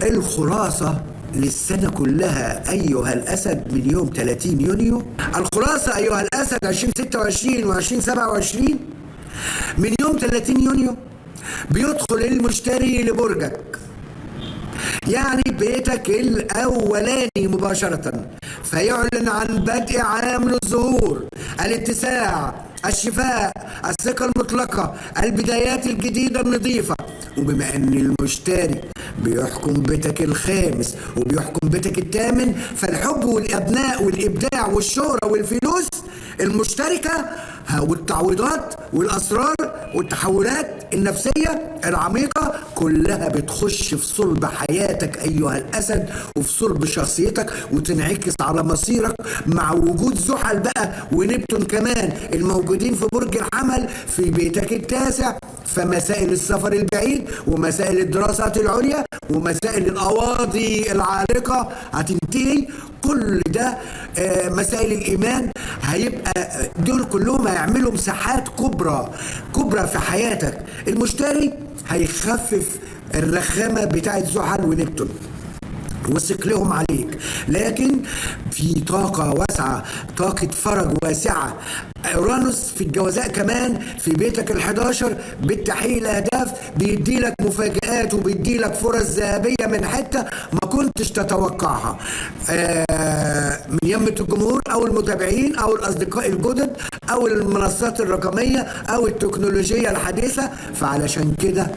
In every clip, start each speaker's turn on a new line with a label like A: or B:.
A: الخلاصة للسنة كلها أيها الأسد من يوم 30 يونيو، الخلاصة أيها الأسد 2026 و 2027 من يوم 30 يونيو بيدخل المشتري لبرجك، يعني بيتك الأولاني مباشرة، فيعلن عن بدء عام للظهور، الاتساع، الشفاء، الثقة المطلقة، البدايات الجديدة النظيفة. وبما أن المشتري بيحكم بيتك الخامس وبيحكم بيتك الثامن، فالحب والأبناء والإبداع والشهرة والفلوس المشتركة والتعويضات والأسرار والتحولات النفسية العميقة كلها بتخش في صلب حياتك أيها الأسد، وفي صلب شخصيتك، وتنعكس على مصيرك مع وجود زحل بقى ونبتون كمان الموجودين في برج الحمل في بيتك التاسع. فمسائل السفر البعيد ومسائل الدراسات العليا ومسائل القواضي العالقة هتنتهي، كل ده مسائل الإيمان هيبقى دول كلهم هيعملوا مساحات كبرى كبرى في حياتك. المشتري هيخفف الرخامة بتاعت زحل ونبتون وثقلهم عليك، لكن في طاقة واسعة، طاقة فرج واسعة. اورانوس في الجوزاء كمان في بيتك ال11 بالتحقيق الاهداف، بيدي لك مفاجآت وبيدي لك فرص ذهبية من حتة ما كنتش تتوقعها، من يمة الجمهور او المتابعين او الاصدقاء الجدد او المنصات الرقمية او التكنولوجية الحديثة. فعلشان كده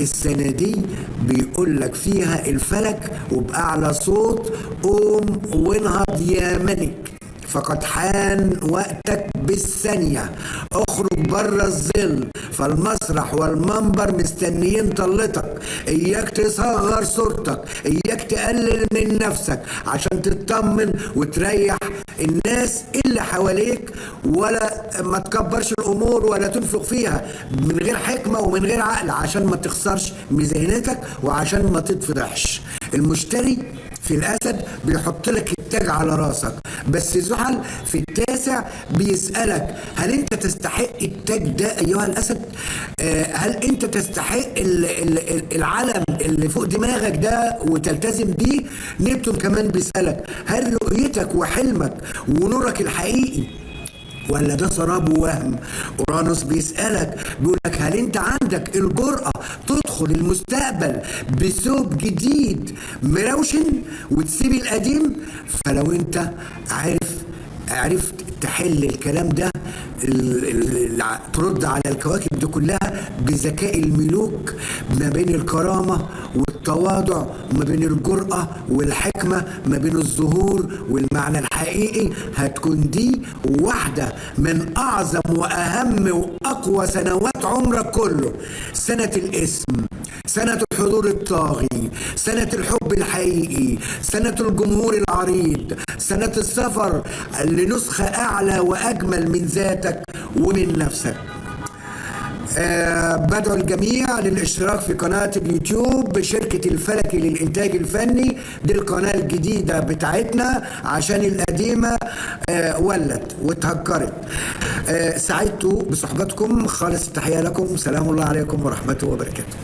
A: السنة دي بيقول لك فيها الفلك وبأعلى صوت: قوم وانهض يا ملك، فقد حان وقتك بالثانية، اخرج بره الظل، فالمسرح والمنبر مستنيين طلتك. اياك تصغر صورتك، اياك تقلل من نفسك عشان تطمن وتريح الناس اللي حواليك، ولا ما تكبرش الامور ولا تنفخ فيها من غير حكمة ومن غير عقل، عشان ما تخسرش ميزانيتك وعشان ما تتفضحش. المشتري في الأسد بيحط لك التاج على راسك، بس زحل في التاسع بيسألك: هل أنت تستحق التاج ده أيها الأسد؟ هل أنت تستحق العلم اللي فوق دماغك ده وتلتزم بيه؟ نبتون كمان بيسألك: هل رؤيتك وحلمك ونورك الحقيقي ولا ده سراب ووهم؟ اورانوس بيسألك بيقولك: هل انت عندك الجرأة تدخل المستقبل بثوب جديد مروشن وتسيب القديم؟ فلو انت عرفت تحل الكلام ده، ترد على الكواكب دي كلها بذكاء الملوك، ما بين الكرامة والتواضع، ما بين الجرأة والحكمة، ما بين الظهور والمعنى الحقيقي، هتكون دي واحدة من أعظم وأهم وأقوى سنوات عمرك كله. سنة الاسم، سنة الحضور الطاغي، سنة الحب الحقيقي، سنة الجمهور العريض، سنة السفر لنسخة أعلى وأجمل من ذاتك ومن نفسك. بدعو الجميع للاشتراك في قناة اليوتيوب بشركة الفلكي للإنتاج الفني، دي القناة الجديدة بتاعتنا عشان القديمة ولت واتهكرت. سعدت بصحبتكم، خالص التحية لكم، سلام الله عليكم ورحمته وبركاته.